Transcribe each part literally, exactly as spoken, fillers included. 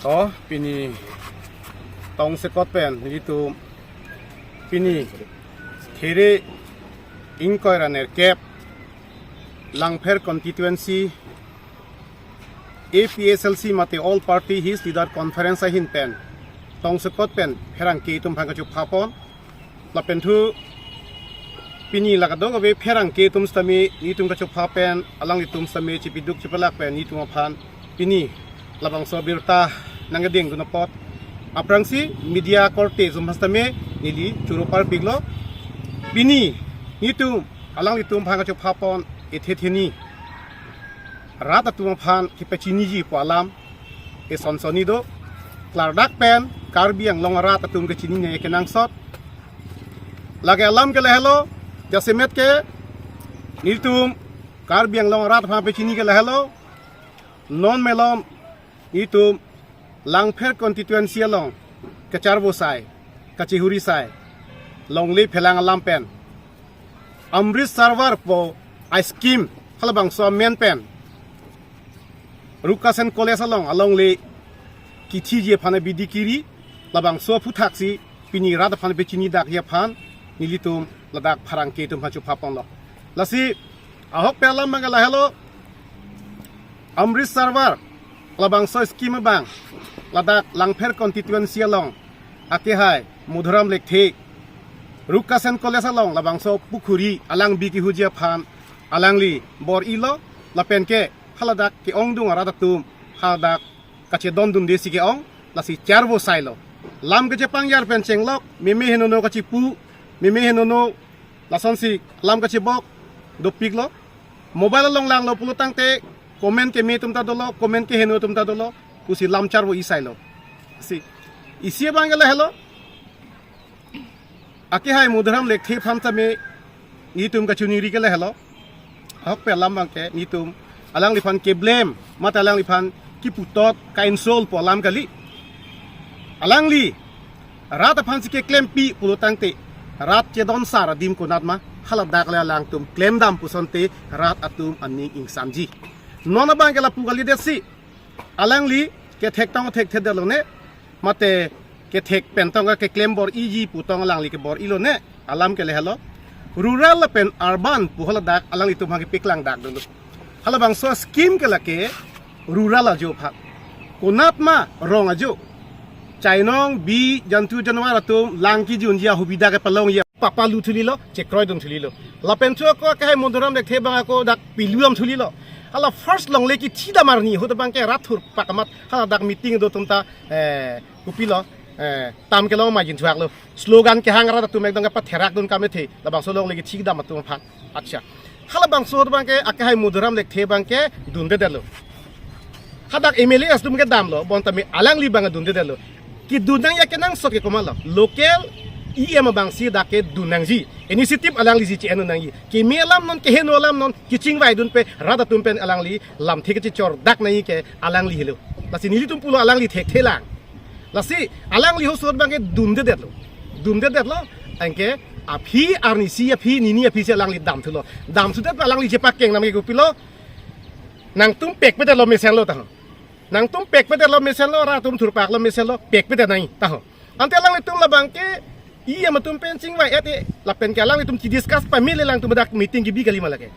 Oh, pini tongsekot pen nelitum pini three ingkoi ra nerkep Langpher constituency A P H L C mate All Party Hills Leader Conference ahin pen tongsekot pen pherangke atum aphan kachupha pon. Lapen thu pini la kadokave pherangke atum sitame nelitum kachupha pen alanglitum sitame chipiduk chipalak pen nelitum aphan pini labangso abirta nangkedengdun apot aphrangsi media korte atum aphan sitame neli choro parpiklo. Pini nelitum alanglitum aphan kachupha pon ethe theni rat atum aphan kepachiniji pu alam eson sonni do. Klardak pen Karbi Anglong arat atum kechinine kenangsot. Lake alam ke lahelo, jasemet ke nelitum Karbi Anglong arat aphan pachini ke lahelo. Non malom nelitum Langpher constituency along kacharvo asai, kachihuri asai, longle phelang alam pen Amrit Sarovar pu a-scheme halabangso amen pen Rukasen College along alongle kithiji aphan abidi kiri, labangso aphuthaksi pini rat aphan pachinidakji aphan nelitum ladak pherangke atum aphan chupha ponlo. Lasi ahok pen alam abang ke lahelo, Amrit Sarovar labangso scheme abang ladak Langpher constituency along akehai Madhuram Lekthe Rukasen College along labangso pukhuri alangbi kihuji aphan alangli bor-ilo, lapen ke haladak ke-ongdung arat atum haladak kachedondunde si ke-ong, lasi charvo asailo. Lam kachepangjar pen chenglok, meme henono kachipu, meme henono lasonsi lam kachebok dopiklo. Mobile along langlo pulo tangte comment keme atum ta dolo, comment keheno atum ta dolo, pusi lam charvo asailo. Si, isi abang ke lahelo, akehai Madhuram Lekthe aphan sitame nelitum kachiniri ke lahelo. Ahok pen alam abang ke nelitum alangliphan keblem mate alangliphan kiputot ka-insult pu alam kali. Alangli rat aphansi keklempi pulo tangte rat chedon asar adim konat ma, haladak le alangtum klemdam pu asonte rat atum aning ingsamji. Non abang ke lapu kalidetsi, alangli kethek tong thekthedetlo ne, mate kethek pen tong keklem bor-iji pu tong alangli kebor-ilo ne, alam ke lahelo. Rural lapen urban pu haladak alanglitum aphan kepaklangdakdunlo. Halabangso scheme ke lake rural ajo aphan. Konat ma rong ajo. Chainong, bi, jantu janwar atum lang kijunji ahubida kepalongji, papa lu thulilo, chekroidun thulilo. Lapen thu ako akehai Madhuram Lekthe abang ako dak pilu dam thulilo. Hala first longle kithidam arni ahut abang ke rat thurpak amat haladak meeting do atum ta, eh, kopilo, eh, tam kelong majin thuaklo. Slogan kehang rat atum ekdom kepatherakdun kamethe, labangso longle kithidam atum aphan. Accha. Halabangso ahut abang ke akehai Madhuram Lekthe abang ke dundedetlo. Hadak M L A atum kedamlo, bonta me alangli abang dundedetlo. Kedun nangji akenangsot ke komatlo. Local E M abangsi dak kedun nangji. Initiative alanglisi che-en nangji. Keme alam non, keheno alam non, kachingvaidun pe, rat atum pen alangli lamthe kachechordak nangji ke alangli helo. Lasi nelitum pulo alangli thekthe lang. Lasi alangli ahut abang ke dundedetlo. Dundedetlo, anke aphi arnisi aphi nini aphisi alangli damthulo. Damthudet alangli chepakeng nam ke kopilo. Nangtum pekpedetlo mesenlo taho. Nangtum pekpedetlo mesenlo, rat atum thurpaklo mesenlo, pekpedet nangji taho. Ante alanglitum labang ke E M atum pen chingvai-et-e, lapen ke alanglitum chidiscuss pamele alangtum dak meeting kebi kalima lake.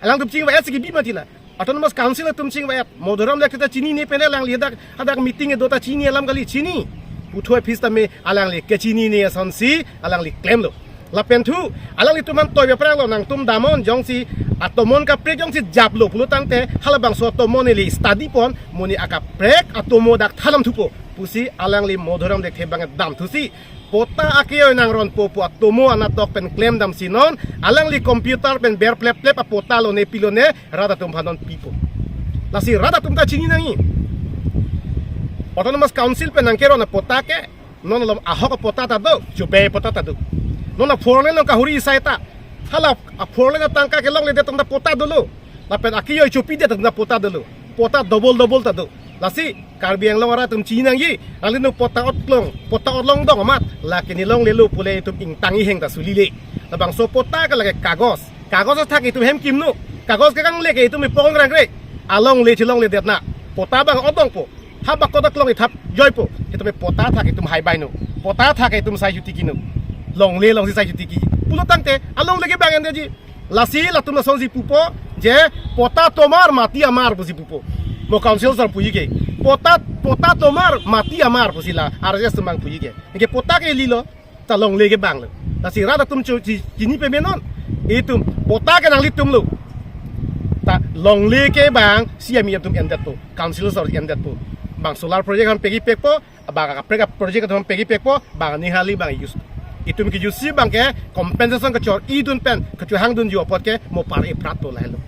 Alangtum chingvai-et si kebi mati la. Autonomous Council atum chingvai-et. Madhuram Lekthe ta chinine pen alangli hadak, hadak meeting kedo ta chini alam kali, chini. Puthot aphis tame alangli kechinine asonsi alangli klemlo. Lapen thu alanglitum aphan toibe pranglo, nangtum damnon jongsi atomon kaprek jongsi japlo pulo tangte halabangso atomo neli study pon, monit akaprek atomo dak thandam thupo pusi alangli Madhuram Lekthe abang damthusi, pota akeyoi nangronpo pu atomo anatok pen klemdamsi non alangli computer pen ber plep plep apota lone pilone rat atum aphan non pipo. Lasi rat atum ta chini nangji. Autonomous Council pen nangkeron apota ke, non alom ahok apota ta do, chobei apota ta do. Non a-four lane along kahuri asai ta, hala a-four lane atangka kelongledet atum ta pota dolo. Lapen akeyoi chopidet atum ta pota dolo. Pota double double ta do. Lasi Karbi Anglong arat atum chini nangji. Alangli no pota otlong, pota otlong dong amat, lake ne longlelo pule itum ingtang iheng ta sulile. Labangso pota ke lake kagos. Kagos athak itum hem kimno. Kagos ke kangle ke itum ipong rangre. Alongle chelongledet na. Pota abang odongpo. Thap bak kodak long ithap joipo. Hetame pota athak itum hai baino. Pota athak itum sai jutiki no. Longle alongsi sai jutiki. Pulo tangte alongle ke bang endetji. Lasi latum lasonsi pupo je pota tomar mati amar pusi pupo. Mo council sar puji ke. Pota pota tomar mati amar pusi la R S S atum abang puji ke. Ke pota ke lilo. Ta longle ke bang lo. Lasi rat atum chu chi chini pame non. Itum pota ke nanglitum lo. Ta longle ke bang C M E atum endetpo. Council sar endetpo. Bang solar project aphan pegi pekpo. Bang kaprek project atum pegi pekpo. Bang nihali bang use. Itum ke use abang ke compensation kachor-idun pen kachohangdunji apot ke mo par eprat to lahelo.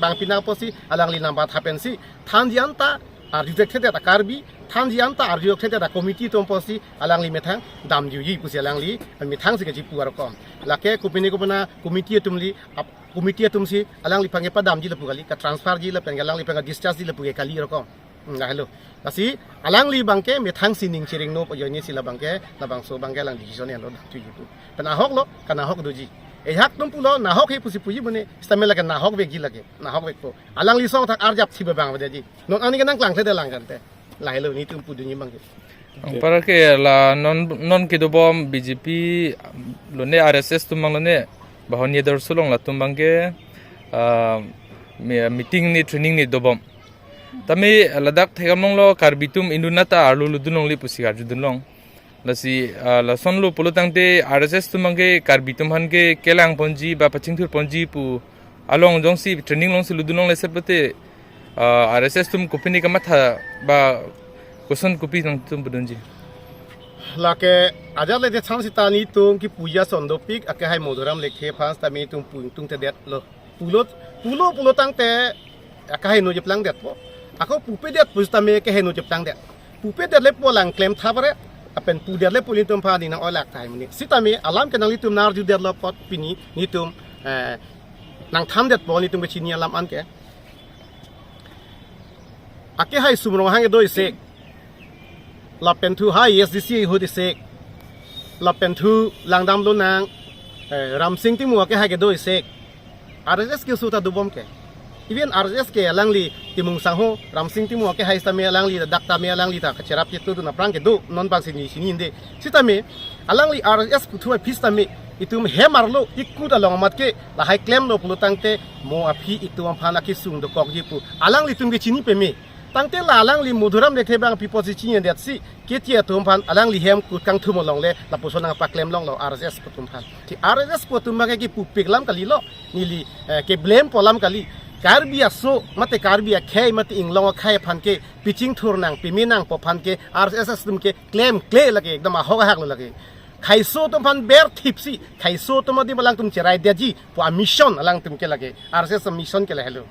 Bang pina apotsi alangli nangpathap pensi thanji anta arju thekthedet a-Karbi, thanji anta arju thekthedet a-committee atum apotsi alangli methang damjuji pusi alangli methangsi kachipu arokom. Lake kopine kopine committee atumli ap-, committee atumsi alangliphan kepadamji lapu kali, ka-transfer ji lapen alangliphan ka-discharge ji lapu ke kali arokom. Hmm, lahelo. Lasi alangli abang ke methangsi ning chireng no ajoine si la abang ke, labangso abang ke alang decision enlo damthuji pu. Pen ahok lo, kanahok doji. Ehak atum pulo nahok he pusi puji bune, stamela ke nahok vekji lake, nahok vekpo. Alangli song thak arjap si bang aveji. Non ani ke nangklangthede lang kante. Lahelo netum pudunji abang ke. Anpar ke la non non kedobom B J P lone R S S atum abang lone bahon yedor sulong latum abang ke, ah, mi-, meeting ni training ni dobom. Tame ladak thekam longlo Karbi atum induna ta arlo ludun longle pusi arjudun long. Lasi, ah, lasonlo pulo tangte R S S atum abang ke Karbi atum aphan ke kelang ponji ba pachingthur ponji pu along jongsi training alongsi ludun longle set pute, ah, R S S atum kopine kamatha ba koson kopi nangtum pudunji. Lake ajat le de chang sita netum kipuji ason dopik ake hai Madhuram Lekthe aphan sitame netum pu ingtungtedetlo. Pulo pulo pulo tangte akahai no jeplangdetpo. Ako pupedet pusitame akahai no jeplangdet. Pupedet le pu alang klemthap re. Lapen pudet le pu netum aphan ni nang-oilak tahai muni. Sitame alam ke nanglitum nang-arjudetlo apot pini netum, eh, nangthandetpo netum kechini alam anke. Akehai Sum Ronghang kedo isi. Lapen thu hai S D C ahut isi. Lapen thu langdam lonang, eh, Ramsing Timung akehai kedo isi. R S S ke suta dobom ke. Even R S S ke alangli Timung Sangho, Ramsing Timung akehai sitame alangli dak tame alangli ta kacherap ketu tu aphrang kedo non bangsi ni chini inde. Sitame alangli R S S puthu aphi sitame itum hem arlo ikut along amat ke lahai klemlo pulo tangte mo aphi itum aphan akesung dokokji pu alanglitum kechini pame. Tangte la alangli Madhuram Lekthe abang pi apotsi chinidetsi, keche atum aphan alangli hem kut kangthum along le lapuson nangpaklem longlo R S S pu atum aphan. Ti R S S pu atum abang ke kipupik alam kalilo, neli, eh, ke-blame po alam kali. Karbi aso, mate Karbi akhei, mate inglong akhei aphan ke pichingthur nang, pimi nang pu aphan ke R S S atum ke klemkle lake, ekdom ahok ahak lo lake. Khaiso atum aphan berthipsi, khaiso atum adim alangtum cheraidetji pu a-mission alangtum ke lake, R S S a-mission ke lahelo.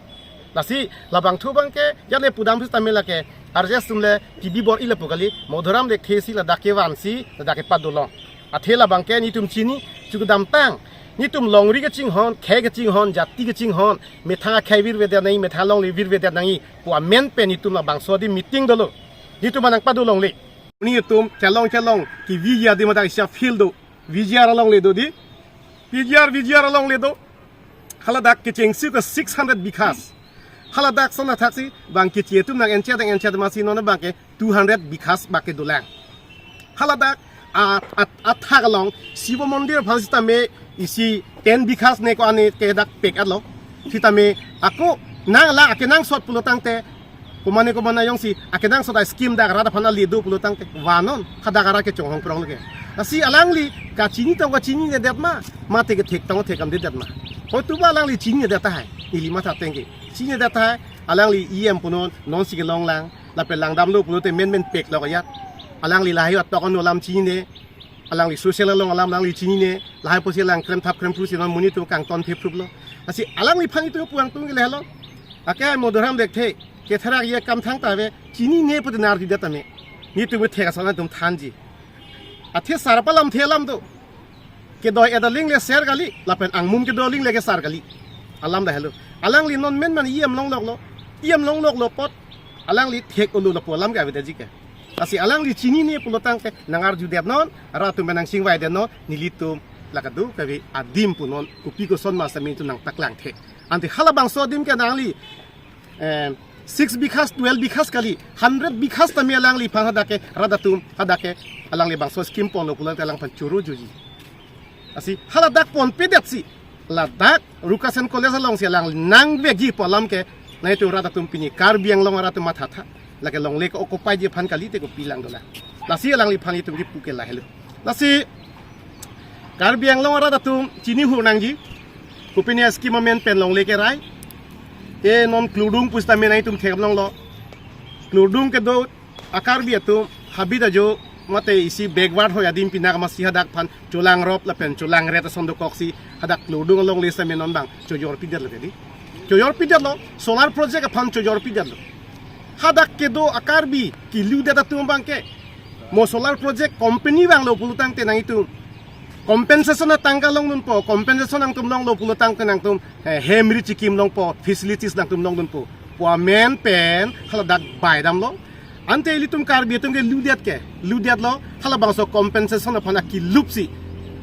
Lasi labangthu abang ke jane pudam sitame lake R S S atum le T V bor-i lapu kali, Madhuram Lekthe si ladak kevansi ladak kepado long. Athe labang ke netum chini chukdamtang. Netum longri kachinghon, khei kachinghon, jati kachinghon, methang akhei virvedet nangji, methang longle virvedet nangji pu amen pen netum labangso adim meeting dolo. Netum nangpado longle. Netum chelong chelong keviji adim adak isi a-field do. V G R alongle do di. V G R, V G R alongle do. Haladak kechengsi ke six hundred bighas. Haladak son athaksi bang keche atum nang-enchet nang-enchet masi non abang ke two hundred bighas bak kedolang. Haladak a, a, athak along Shiva Mandir aphan sitame isi ten bighas ne ko-an ne ke dak pek-etlo. Sitame ako nang la akenangsot pulo tangte komane komane jongsi akenangsot a-scheme dak rat aphan ali do pulo tangte vanon hadak arat kechonghong prong lake. Lasi alangli kachini tong kachininedet ma, mate kethek tong thekdamdedet ma. Hoituba alangli chininedet tahai, neli matha ateng ke. Chininedet tahai, alangli E M punon, nonsi kelong lang, lapen langdamlo pulote menmen pek lo kayat. Alangli lahai atok ano alam chinine, alangli social along alam alangli chinine, lahai apotsi alang kremthap kremphu si non monit atum kangton thephruplo. Lasi alangliphan itum pu angtung ke lahelo. Ake Madhuram Lekthe, ketherak ye kam thangta ave, chinine pute nang-arjudet tame. Netum thek ason atum thanji. Athe sarpa lamthe alam do. Kedo-et aling le ser kali, lapen angmum kedo aling le kesar kali. Alam lahelo. Alangli non menmen E M longloklo. E M longloklo apot alangli thek olo lapu alam ke avedetji ke. Lasi alangli chinine pulo tangte nang-arjudet non, rat atum nangchingvaidet non, nelitum la kadokave adim punon, kopi koson ma sitame netum nangpaklangthe. Ante halabangso adim ke nangli, eh, Six bighas, twelve bighas kali, hundred bighas tame alangliphan hadak ke rat atum, hadak ke alangli bangso scheme ponlo pulote alangphan choro joji. Lasi haladak ponpedet si, ladak Rukasen College alongsi alang nangvekji pu alam ke, nangtum rat atum pini Karbi Anglong arat atum mathatha. Lake longle ke occupyji aphan kalite kopi lang dolang. Lasi alangliphan itum kipu ke lahelo. Lasi Karbi Anglong arat atum chini hur nangji. Kopine scheme amen pen longle kerai. Ke non kludung pusitame nangtum theklonglo. Kludung kedo a-Karbi atum habit ajo mate isi backward hoi adim pinak masi hadak aphan cholangrop lapen cholangret ason dokoksi hadak kludung alongle sitame non bang chojor pidetlo kedi. Chojor pidetlo, solar project aphan chojor pidetlo. Hadak kedo a-Karbi kiludet atum abang ke, mo solar project company vanglo pulotangte nangtum compensation atangka longdunpo, compensation nangtum longlo pulotangte nangtum, eh, hem ri chikim longpo, facilities nangtum longdunpo pu amen pen haladak baidamlo. Ante ilitum Karbi atum ke ludet ke, ludetlo, halabangso compensation aphan akilupsi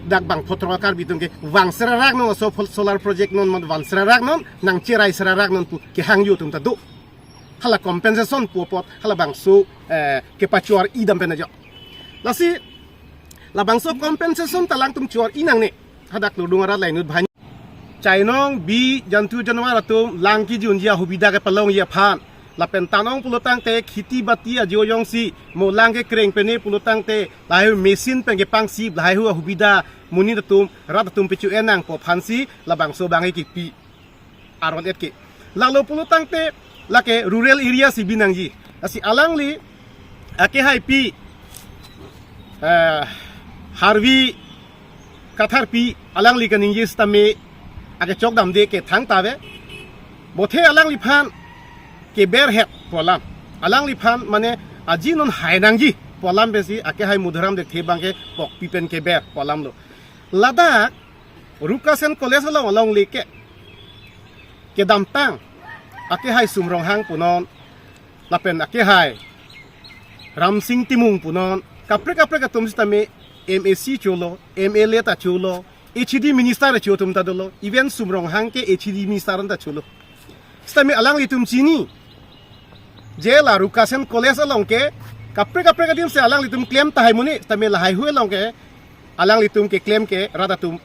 dak bang photrok a-Karbi atum ke vangseraknon, aso phol solar project non mat vangseraknon, nangcherai seraknon pu kehangjo atum ta do. Hala compensation pu apot halabangso, eh, kepachor-idam pen ajo. Lasi labangso compensation ta alangtum chor-i nangne. Hadak kludung arat la inut bhani. Chainong, bi, jantu janwar atum lang kijunji ahubida kepalongji aphan, lapen tanong pulotangte khiti bati ajo jongsi mo lang kekreng pene pulotangte lahai machine pen kepangsip lahai hu ahubida monit atum, rat atum pechu enang pu aphansi labangso abang ke kipi aron et ke. Lalo pulotangte lake rural area si binangji. Lasi alangli akehaipi, eh, Harvi Katharpi alangli kaningje sitame akechok damde ke thangta ave. Bothe alangliphan keber het pu alam. Alangliphan mane aji non hai nangji pu alam pensi akehai Madhuram Lekthe abang ke pokpi pen keber pu alamlo. Ladak Rukasen College along alongle ke kedamtang akehai Sum Ronghang punon, lapen akehai Ramsing Timung punon, kaprek kaprek atum sitame M A C cholo, M L A ta cholo, H E D minister cho atum ta dolo, even Sum Ronghang ke H E D minister ta cholo. Sitame alanglitum chini, je la Rukasen College along ke kaprek kaprek adim si alanglitum klem tahai muni, sitame lahai hu along ke alanglitum keklem ke rat atum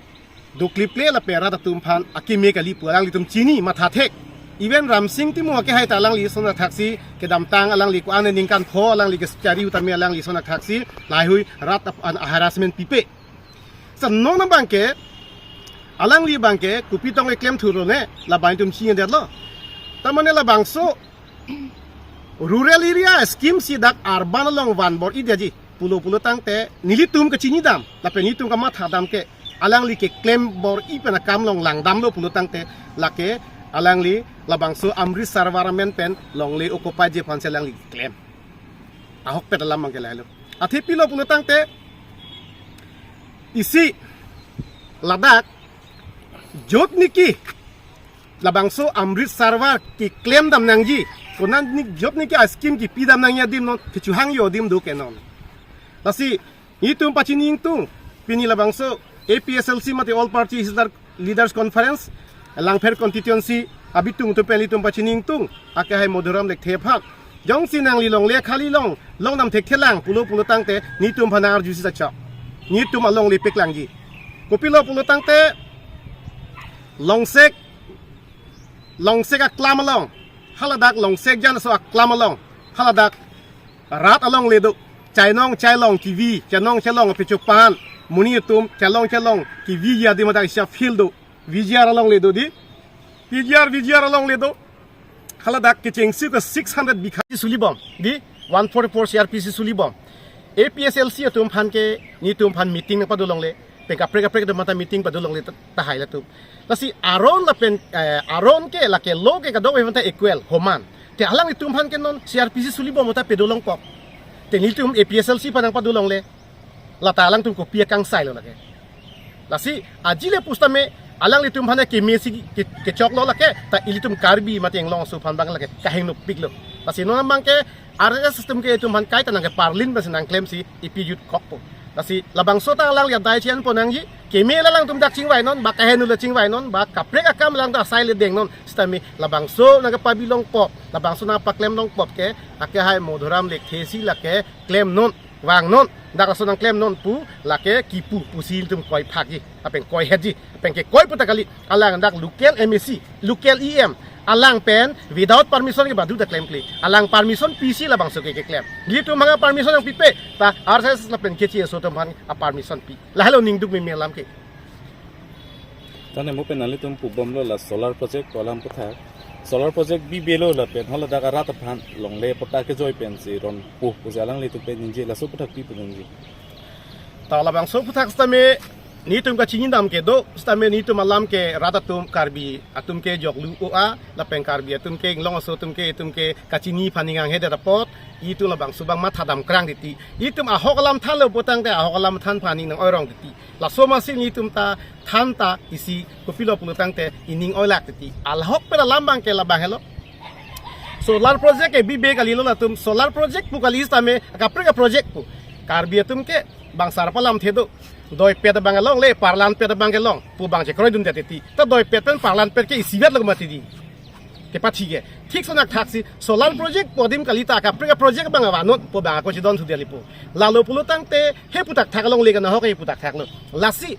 dokliple lapen rat atum aphan akeme kali pu alanglitum chini mathathek. Even Ramsing Timung akehai ta alangli ason athaksi kedamtang alangli ko-an aningkan pho alangli kechari hu tame alangli ason athaksi lahai hui rat aphan harassment pipe. Sa non abang ke, alangli abang ke kopi tong keklem thurone, labang itum chinidetlo. Ta mane labangso rural area scheme si dak urban along vanbor-idetji pulo pulotangte nelitum kachinidam lapen nelitum kamathadam ke alangli keklembor-i pen akam along langdamlo pulotangte lake alangli labangso Amrit Sarovar amen pen longle occupyji aphansi alangli keklem. Ahokpet alam abang ke lahelo. Athe pilo pulotangte isi ladak jotniki labangso Amrit Sarovar keklem dam nangji, konatniki jotniki a-scheme kipi dam nangji adim non kechohangjo adim do ke non. Lasi nelitum pachini ingtung, pini labangso A P H L C mate All Party Leader, Leaders Conference, Langpher constituency abitung atum pen nelitum pachini ingtung, akehai Madhuram Lekthe aphan. Jongsi nangli longle khali long, longdam thekthelang pulo pulotangte nelitum aphan arjusi sachok. Nelitum alongle peklangji. Kopilo pulotangte Longsek, Longsek aklam along, haladak Longsek jan aso aklam along, haladak rat alongle do, chainong chailong kivi, chainong chailong apechopan, monit atum chailong chailong kiviji adim hadak isi a-field do, V G R alongle do di, P G R, V G R alongle do. Haladak kechengsi ke six hundred bigha sulibom di, one forty-four C R P C sulibom. A P H L C atum aphan ke nelitum aphan meeting nangpado longle, pen kaprek kaprek atum aphanta meeting pado longle ta, tahai latum. Lasi aron lapen, eh, aron ke lake lo ke kadokave aphanta equal, homan. Te alanglitum aphan ke non C R P C sulibom ta pado longkok. Te nelitum A P H L C aphan nangpado longle, lata alangtum kopi akangsailo lake. Lasi ajile pusitame alanglitum aphan kemesi ke, kechoklo lake, ta ilitum Karbi mate Anglong aso aphan abang lake kahengnopiklo. Lasi non abang ke R S S system ke itum aphan kaita nangkeparlin pensi nangklemsi ipi jut kokpo. Lasi labangso ta alangli adai chian pon nangji, keme la alangtum dak chingvai non, ba kaheno le chingvai non, ba kaprek akam alangtum asai le deng non, sitame labangso nangkepabi longpo, labangso nangpaklem longpo ke, akehai Madhuram Lekthe si lake klem non, vang non, dak laso nangklem non pu, lake kipu, pusi itum koi phakji, lapen koi hetji, lapen ke koi pu ta kali, alang dak local M A C, local E M, alang pen without permission ke badu ta klemkle. Alang permission pisi labangso ke keklem. Ilitum manga permission nangpipe, ta R S S lapen K T S O atum aphan a-permission pi. Lahelo ningduk meme alam ke. Tane mo pen nanglitum pubomlo la solar project pu alam aputhak. Solar project bibelo lapen hala dak arat aphan longle patta kejoi pensi ronpo pusi alanglitum pen ningje, laso aputhak pi pu ningje. Ta labangso aputhak sitame netum kachinidam kedo, sitame netum alam ke rat atum Karbi atum ke joklu o-a, lapen Karbi atum ke inglong aso atum ke, itum ke kachini aphan ning anghedet apot, itum labangso abang mathadam krang titi. Itum ahok alam thanlo putangte ahok alam than aphan ning nang-oirong titi. Laso masi netum ta than ta isi kopilo pulo tangte ining oilak titi. Ahok pen alam abang ke labang helo. Solar project ke bibe kalilo latum, solar project pu kali sitame kaprek a-project pu. Karbi atum ke bang sarpa lamthe do. Doipet abang alongle, parlanpet abang kelong pu abang chekroidunde titi. Ta doipet pen parlanpet ke isivet lo mati di. Kepathi ke. Thik sonak thaksi solar project pu adim kali ta kaprek a-project abang avanut pu abang ako chidon thudeli pu. Lalo pulo tangte he putak thak longle kana ahok he putak thaklo. Lasi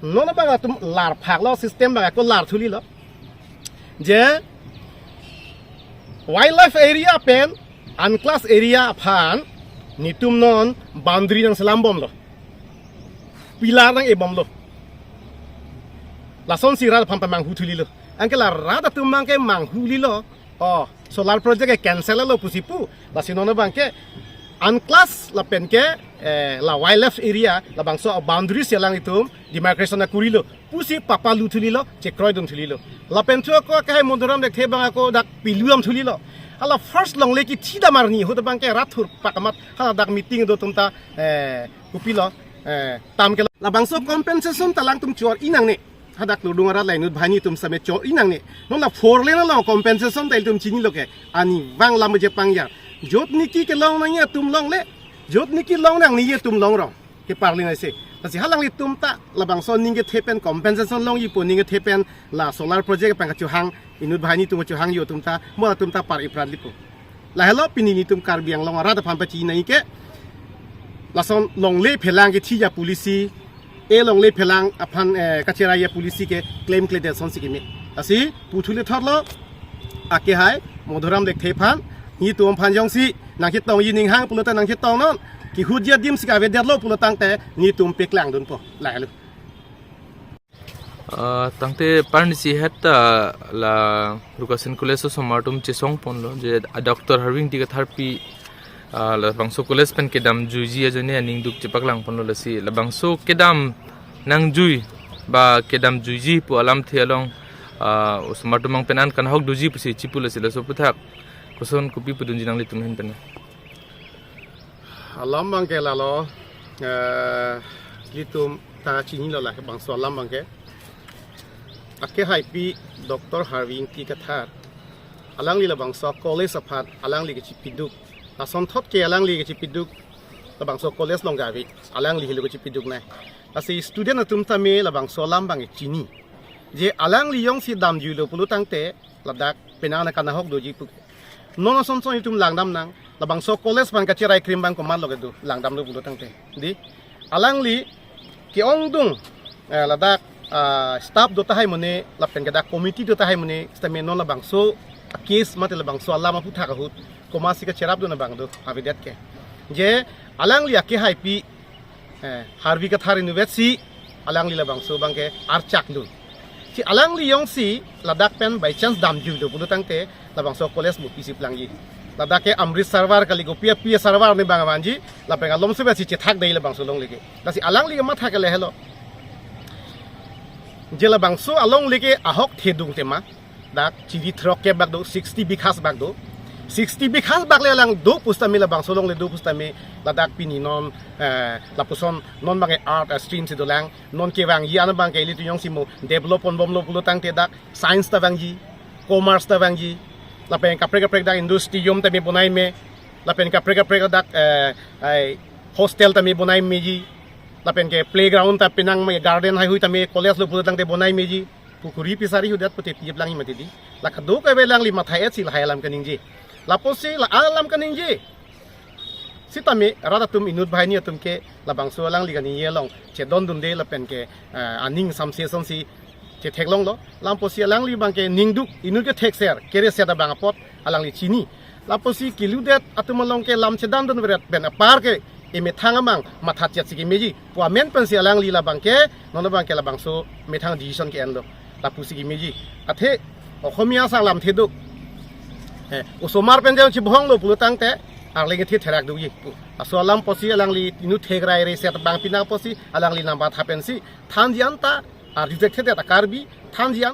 non abang atum lar phaklo, system abang ako lar thulilo. Je wildlife area pen unclass area aphan netum non boundary nangselam bomlo. Pillar nang-e bomlo. Lasonsi rat aphan pamanghu thulilo. Anke la rat atum abang ke manghulilo. Oh, solar project ke cancel lo pusi pu. Lasi non abang ke unclass lapen ke, eh, la wildlife area labangso boundary si alanglitum demarcation akurilo pusi papalu thulilo, chekroidun thulilo. Lapen thu ako akehai Madhuram Lekthe abang ako dak pilu am thulilo. Hala first longle kithidam arni ahut abang ke rat thurpak amat hala dak meeting do atum ta, eh, kopilo, eh, tam ke labangso compensation ta alangtum chor-i nangne. Hadak lodung arat lainut banghini atum sitame chor-i nangne. Non la four lane along compensation ta ilitum chinilo ke. Arnivang lam je pangyar. Jot niki kelong nangji atum longle. Jot niki long nangji atum longrong. Keparlin aise. Lasi halanglitum ta labangso aning kethe pen compensation longji pu aning kethe pen la solar project pen kachohang inut banghini atum chohangji atum ta mo atum ta par-i pran lipo. Lahelo pini netum Karbi Anglong arat aphan pachini nangji ke lason longle phelang kethiji a-policy, e longle phelang aphan, eh, kacherai a-policy ke klemkledet asonsi keme. Lasi puthule thorlo akehai Madhuram Lekthe aphan, netum aphan jongsi nangchetongji ning hang pulote nangchetong non, kehutji adim si kavedetlo pulo tangte netum peklangdunpo. Lahelo. Ah, tangte parnisi het ta la Rukasin College osomar atum chesong ponlo je, ah, Doctor Harvi Ingti Kathar pi, ah, labangso college pen kedamjuiji ajoine aning duk chepaklang ponlo, lasi labangso kedam nangjui ba kedamjuiji pu alamthe along, ah, osomar atum abang pen an kanahok doji pusi chipu, lasi laso aputhak koson kopi pudunji nanglitum ahin pen? Alam abang ke lalo, eh, ilitum ta chinilo labangso alam abang ke. Akehaipi Doctor Harvi Ingti Kathar, alangli labangso college aphan alangli kachipiduk. Lasonthot ke alangli kachipiduk labangso college along kave, alangli helo kachipiduknei. Lasi student atum tame labangso alam abang ke chini. Je alangli jongsi damjuilo pulo tangte ladak penang nangkanahok doji pu. Non asonson itum langdam nang, labangso college aphan kacherai krim abang komatlo kedo, langdamlo pulo tangte. Di, alangli ke-ongdung, eh, ladak, ah, staff do tahai mone, lapen ke dak committee do tahai mone, sitame non labangso case mate labangso alam aputhak ahut komatsi kacherapdun abang do, avedet ke. Je alangli akehaipi, eh, Harvi Kathar inutvet si alangli labangso abang ke archakdun. Si alangli jongsi ladak pen by chance damjuilo pulo tangte labangso college mo pisi plangji. Ladak ke Amrit Sarovar kali, kopi api Sarovar ni abang avanji, lapen alom sebe si chethak dei labangso longle ke. Lasi alangli kematha ke lahelo. Je labangso alongle ke ahok thedung tema. Dak chiri throk ke bak do, sixty bighas bak do. Sixty bighas bak le alang do pusitame labangso alongle do pusitame ladak pini non, eh, lapuson non abang ke art, eh, stream si dolang, non kevangji an abang ke ilitum jongsi mo develop ponbomlo pulo tangte dak science ta vangji, commerce ta vangji, lapen kaprek kaprek dak industry yom tame bonai me, lapen kaprek kaprek dak, eh, ai hostel tame bonai meji, Lapen ke playground ta penang, me garden haihui tame college lo pulo tangte bonai meji, pukhuri pisari hudet pute tiyep lang mati di. La kadokave alangli matha-etsi lahai alam kaningje. Lapusi la alam kaningje sitame rat atum inut banghini atum ke labangso alangli kaningje along chedondunde lapen ke, eh, aning samse sonsi chetheklonglo. Lampusi alangli abang ke ningduk, inut kethekser, kereset abang apot alangli chini. Lapusi keludet atum along ke lam chedandun veret pen apar ke emethang amang matha chetsi kemeji pu amen pensi alangli labang ke, non abang ke labangso methang decision ke-enlo. Lapusi kemeji. Athe Ohomia sang lamthe do. Eh, osomar pen jang chibohonglo pulo tangte arleng kethe therak doji. Laso alam pusi alangli inut thekrai reset abang pina pusi alangli nangpatha pensi thanji anta arju thekthedet a Karbi, thanji an